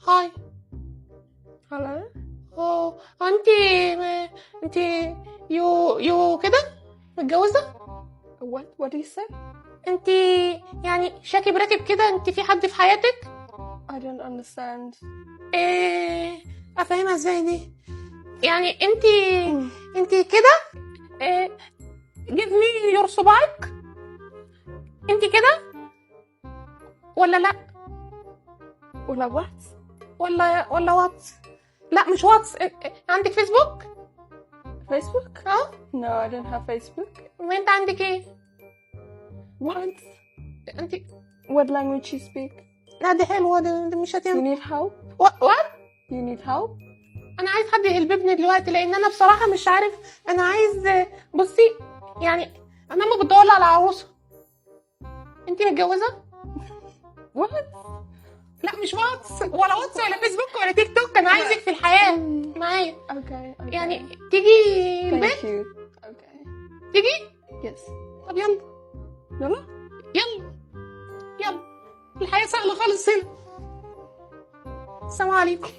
Hi. Hello. Oh، انت انت you كده متجوزة؟ What? What do you say? انت يعني شاكب راكب كده، انت في حد في حياتك؟ I don't understand. ايه، افهمها ازاي دي؟ يعني انت كده، إيه، give me your صباعك. انت كده ولا لا؟ ولا what? ولا what؟ لا، مش واتس. إيه، عندك فيسبوك؟ Facebook? اه. No, I don't have Facebook. وانت عندك ايه؟ What? انت What language you speak? لا، دي حلوه دي، دي مش You هتنفع. need help? What? You need help? انا عايز حد يهلببني دلوقتي، لان انا بصراحه مش عارف. انا عايز، بصي، يعني انا ما بتدور على عروسه. انت متجوزه؟ What? لا، مش واتس ولا واتس ولا فيسبوك ولا تيك توك، انا عايزك في الحياه معايا. Okay. يعني تيجي البيت؟ Thank you. Okay. تيجي؟ Yes. طب يلا. يلا. يلا يلا، الحياه سهله خالص هنا. السلام عليكم.